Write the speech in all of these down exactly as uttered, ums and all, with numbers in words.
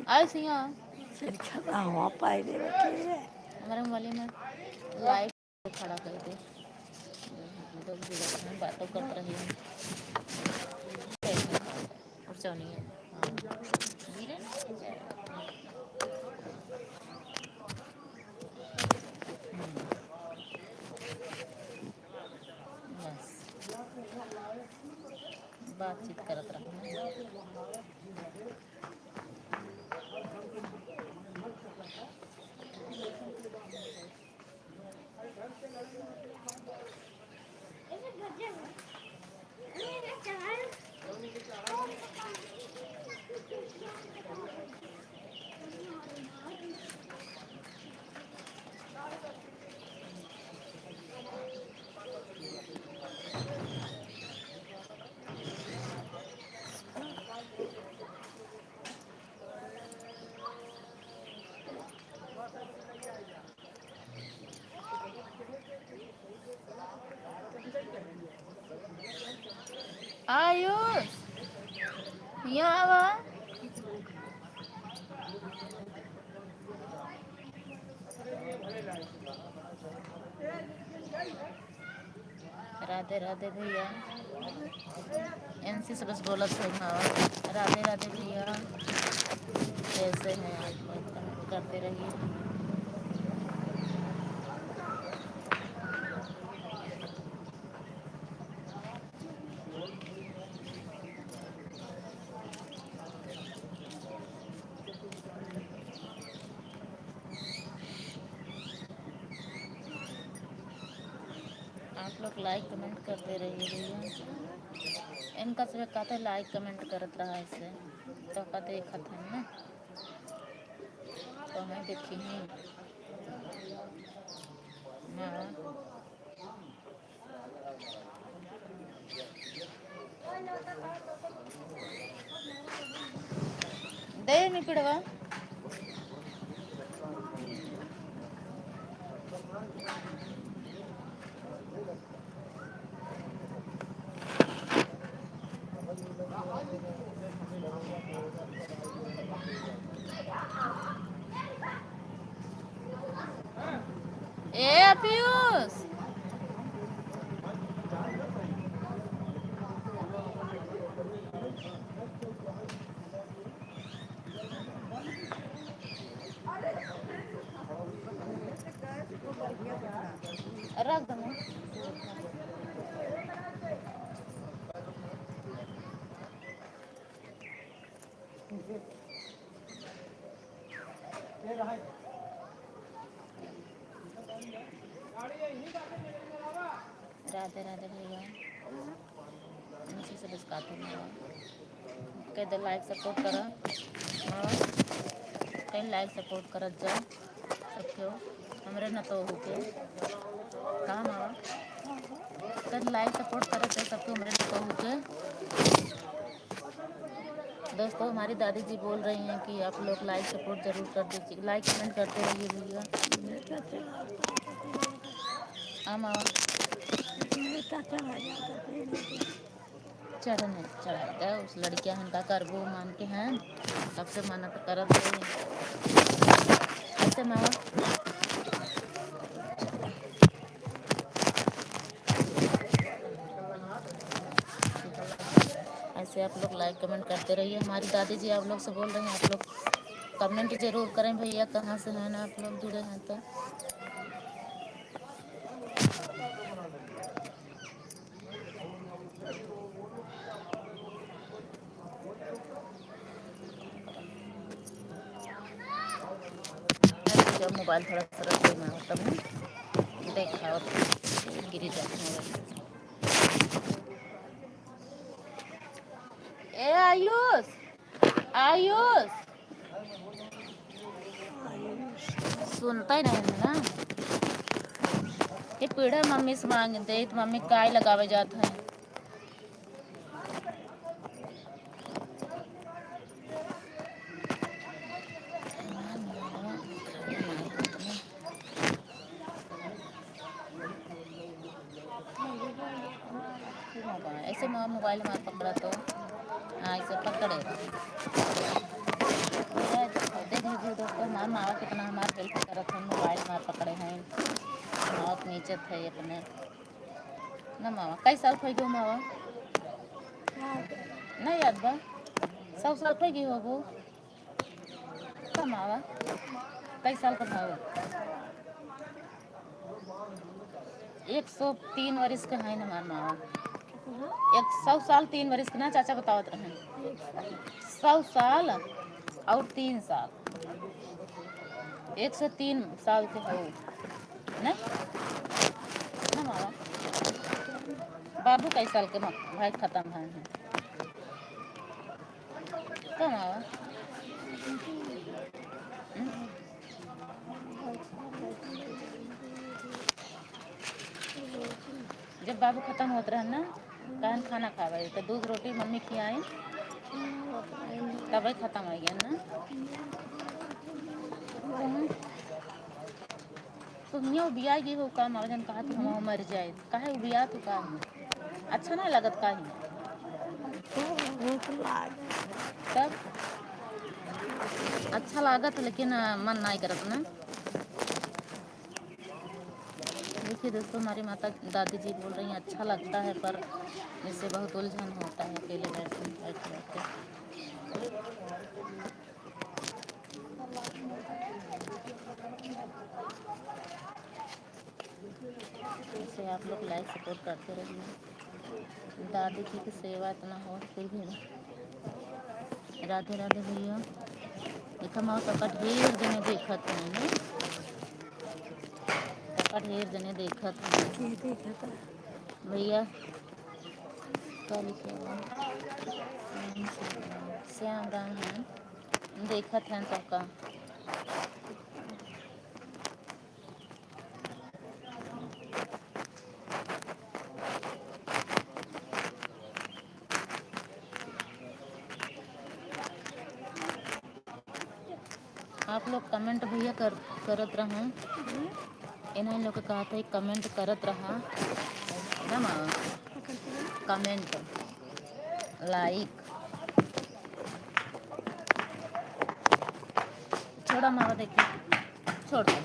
आयो सिया। सिरछा का हुआ पाए दे रखे है। हमारे मोबाइल में लाइट खड़ा कर दे। हम लोग भी बैठे हैं, बातों करते रहिए। और जानिए। हाँ। धीरे ना। हम्म। बस। बातचीत करत रहना। आयुष, यहाँ आवा। राधे राधे भैया। इनसे से बस बोलत है, हाँ। राधे राधे भैया। कैसे हैं आप लोग? करते रहिए। आप लोग like comment करते रहिए भैया। इनका सब कहते like comment करत रहा ऐसे, तो का देखत है ना, तो मैं देखी ही। हाँ। दे में पिड़वा। ए पीयूष, रख दो ना। राधे राधे भैया, इनसे से बस काफी नहीं हुआ। कह दे like support करा, हाँ, कहीं like support करत जाओ। रखियो, हमरे न तो होके। कहाँ मावा? सर, like support करत है सबको, हमरे न तो होके। दोस्तों, हमारी दादी जी बोल रही हैं कि आप लोग like support जरूर कर दीजिए, like comment करते रहिए भैया। हाँ मावा। चढ़ने, चढ़ाते हैं, उस लड़किया हन का करबो मान के हैं, तब से मना तो करत रहे। ऐसे माँ, ऐसे आप लोग like comment करते रहिए। हमारी दादी जी आप लोग से बोल रही हैं, आप लोग comment जरूर करें भैया, कहाँ से हैं ना आप लोग जुड़े हैं तो। जब मोबाइल थोड़ा सा रख दे, मैं तब देखा और गिरी जाते हैं। ए आयुष, आयुष, सुनता ही नहीं है ना। ये पीढ़ा मम्मी से मांग दे, तो मम्मी काय लगावे जात है। ऐसे मो-, मोबाइल हमार पकड़ा तो, हाँ, ऐसे पकड़े। बेचत है अपने। ना मावा, कई साल खई गयो मावा? ना याद बा? सौ साल खई गई होबो। का मावा? कई साल का भाव? एक सौ तीन वर्ष के हैं हमार मावा। एक सौ साल तीन वर्ष के ना चाचा बतावत रहे। सौ साल और तीन साल। एक सौ तीन साल के हो। नहीं? ना मावा। बाबू कई साल के मा-, भाई खत्म भए हैं। कम आवा। हम्म? जब बाबू खत्म होत रहन ना, कहन खाना खावे, तो दूध रोटी मम्मी खियाई, तबे खत्म होइ गया ना। तो हियाँ उबिया गई हो का, मावा जन कहा कि हम मर जाए, काहे उबिया तू का है? अच्छा ना लगत का है? तब अच्छा लागत, लेकिन, अ, मन नहीं करत ना। देखिए दोस्तों, हमारी माता दादी जी बोल रही हैं, अच्छा लगता है, पर इससे बहुत उलझन होता है अकेले बैठ, बैठ, बैठ के। इसे आप लोग like support करते रहिए। दादी जी की सेवा इतना हो, फिर भी। राधे राधे भैया। देखा माँ, सबका ढेर जने देखत हैं ना, सबका ढेर जने देखत हैं। के देखत है? भैया, का लिखे हुआ? श्याम राम है, देखत हैं सबका। आप लोग comment भैया कर, करत रहा। इन्हें लोग के कहत है comment करत रहा, है ना माँ? Comment, like। छोड़ा मावा, देखिए, छोड़ दो।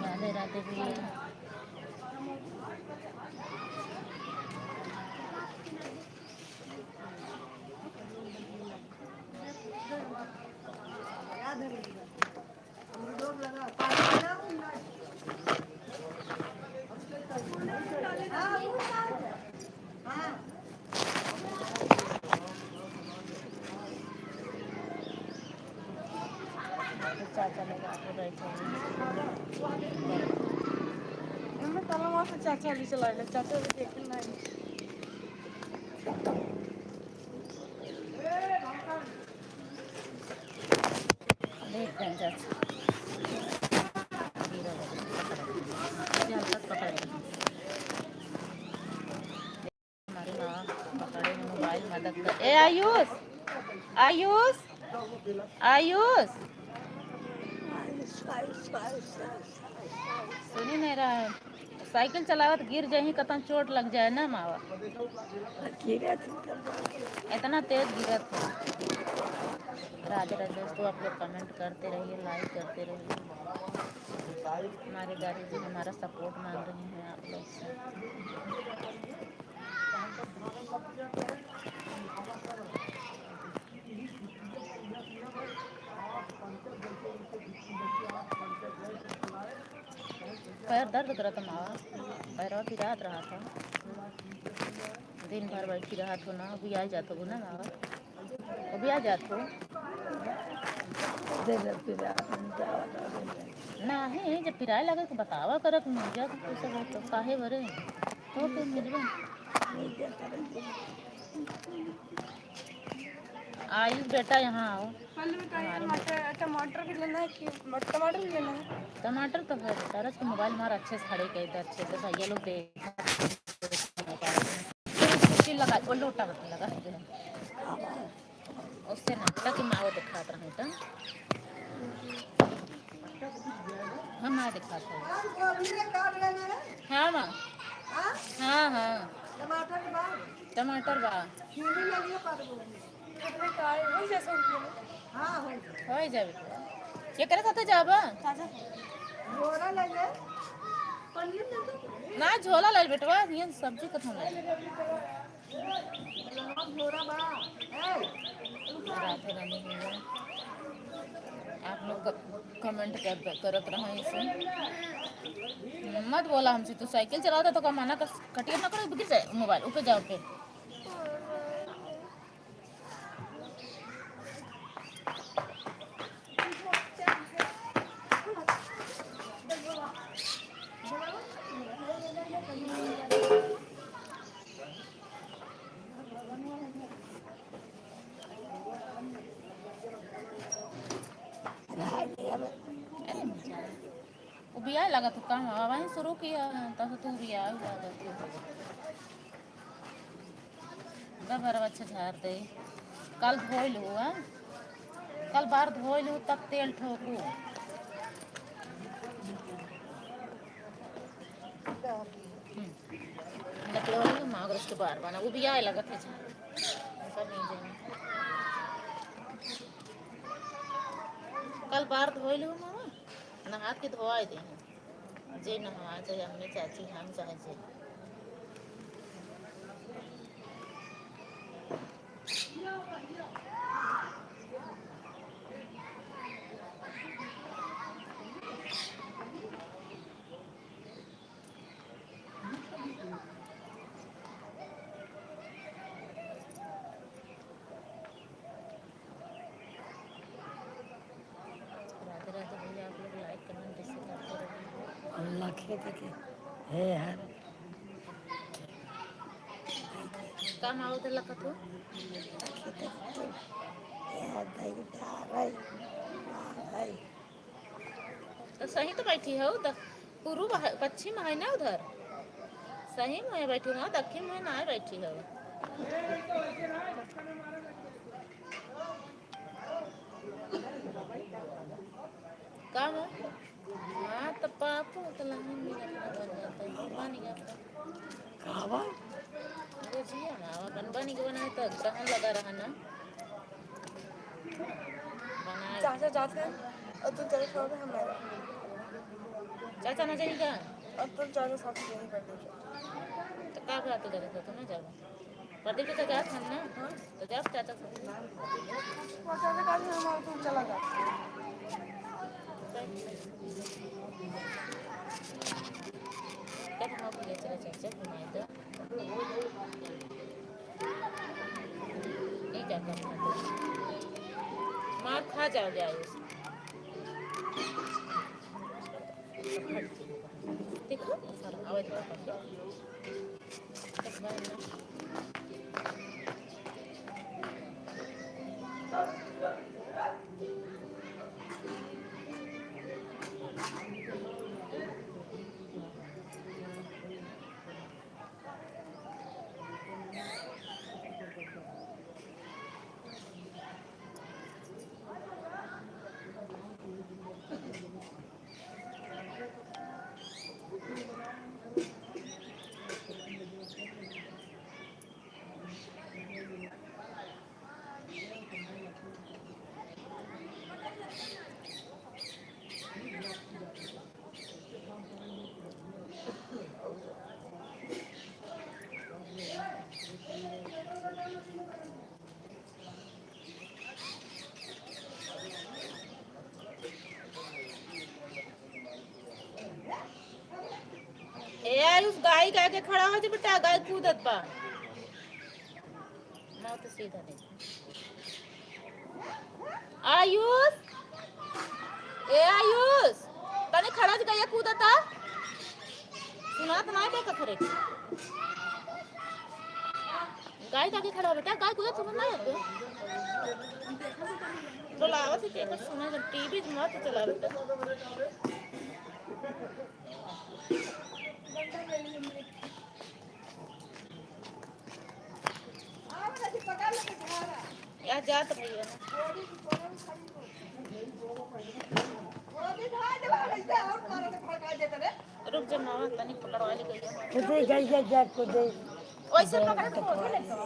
राधे राधे भैया। चाचा लोग आके बैठे हैं। हमें तला वहाँ से चाचा भी चला गए, चाचा भी देखे नहीं। देख गंजा। ये हल्का पकड़। हमारे माँ पकड़े हैं मोबाइल, मदद कर। ए आयुष, आयुष, आयुष। सुनी नहीं रहा है। साइकिल चलावत गिर जाही, कतन चोट लग जाए ना मावा। गिरत ही तो बा। इतना तेज गिरत है। राधे राधे दोस्तों, आप लोग comment करते रहिए, like करते रहिए। हमारे दादी जी हमारा support मांग रही हैं आप लोग से। पैर दर्द करत मावा, पैरवा पिरात रहा था। दिन भर बैठी रहा थो ना, उबिया जात हो ना मावा, उबिया जात हो। दे दे पिरा, हम जावा ना दे दे। नाही, जब पिराए लगे तो बतावा करत मुझे तो कैसे हो तो काहे बरे? तो फिर मिलबे। नहीं दे करेंगे। आयुष बेटा, यहाँ आओ। पहले बताइए, हमारे मटर, टमाटर भी लेना है कि मट-, टमाटर भी लेना है? टमाटर तो है बेटा, रस के मोबाइल मार अच्छे से खड़े कर दे, अच्छे से भैया लोग देख। कुर्सी लगा, वो लोटा बत्ती लगा है जो है। उससे ना, ताकि माँ वो दिखात रहे तो। हम ना दिखात रहे। हाँ माँ। हाँ, हाँ। टमाटर बा? टमाटर बा। खीरी ले लियो, पत्ता गोभी। कितने का है? वही छह सौ रुपये में। हाँ, हो जाए। हो जाए बेटा। ये करे साथे जाबा? चाचा, झोरा ले ले। पनीर ले ले। ना, झोला ले ले बेटवा, ये सब्जी कथम ले। राधे रानी भैया, आप लोग क-, comment कर, करत रहा इसे। मत बोला हमसे, तू साइकिल चलाता तो का मना कर, कटिया ना करो, गिर जाए मोबाइल, ऊपर जाओ फिर। उबिया लागत हो का? वहीं शुरू किया, तब से तू उबिया हुआ रहती हो। गबरवा अच्छा झार दे। कल धोइल हुआ, कल बार धोइल हु, तब तेल ठोकू। हम्म। लकड़वा लगे, माँ अगर उसके बार बना, वो भी आए लगत है झार। उनका नहीं जाना। कल बार धोइल हु मामा, नहा के धोआई दे हैं। जे नहवा, चाहे अम्मी, चाची, हम, चाहे जे। राधे राधे भैया, आप लोग like comment जैसे करते रहिए। अल्लाह खेत के हे हर। काम आवत लखत हो? खेत के यार भाई, उठा भाई, वाह भाई। तो सही तो बैठी हो, द-, पूर्व है, पश्चिम है ना उधर, सही में बैठी हो, दक्षिण में ना बैठी हो। का बा? हाँ, त पापो त लहन में अपना बन जाता है, बन गया अपना। का बा? अरे जिया ना, अपन बन के बनाए तो ग्रहण लगा रहा ना। बनाए। चाचा जात है, और तू चले खाओगे, हम आए। चाचा ना जाएगा? अब तुम चाचा साथ में यहीं कर दो। तो का बात है, तो ना जाओ। प्रदीप जी तो जात हन ना? हाँ। तो जाओ चाचा साथ। वो चाचा का भी हम और तुम चला जाओ। कब हम अपने चले चाचा घुमाए तो? ये क्या करना है? मार खा जाओगे आयुष। देखो, आवाज। ए आयुष, गाय के आगे खड़ा हो जा बेटा, गाय कूदत बा। मौत सीधा नहीं। आयुष, ए आयुष, तनी खड़ा हो जा, गैया कूदता। सुनात नाई बे कखरे। गाय के आगे खड़ा हो बेटा, गाय कूदत सुनत नाई बे। तो लावत है, सुना जब टीवी मत चला बेटा। या जात भैया ना। रुक जा मामा, तनी पकड़वा ले गइया। खुदे गइया जा, खुदे। ओइसे पकड़ के बोल ले तो।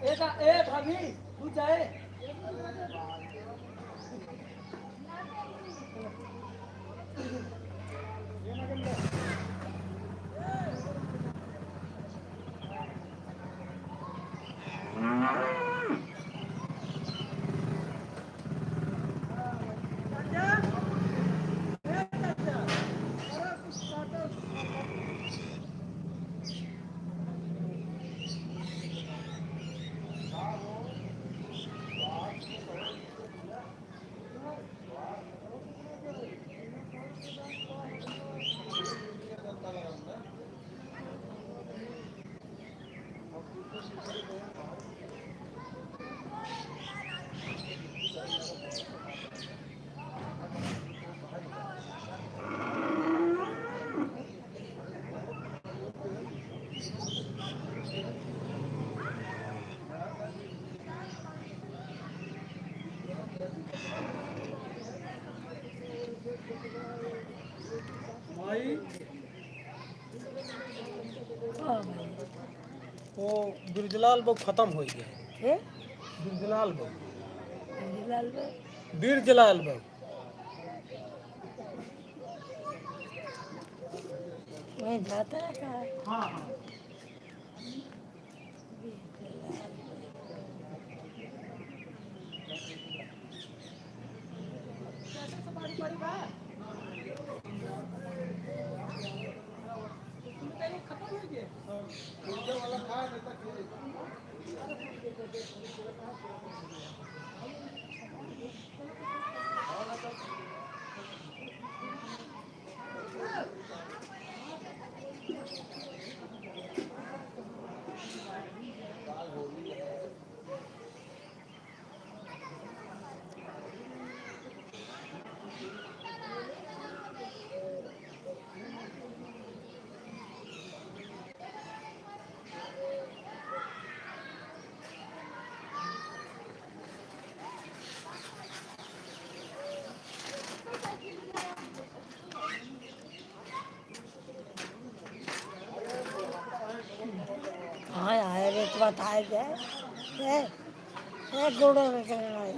ए दा-, ए भाभी, तू जाए। बिरजलाल बाबू खतम होइ गए। के? बिरजलाल बाबू। बिरजलाल बाबू। बिरजलाल बाबू। वहीं जाता है का? हाँ, हाँ। हाँ, आए रे, तो बताए गए। ए, ए, गोड़ो में चलना है।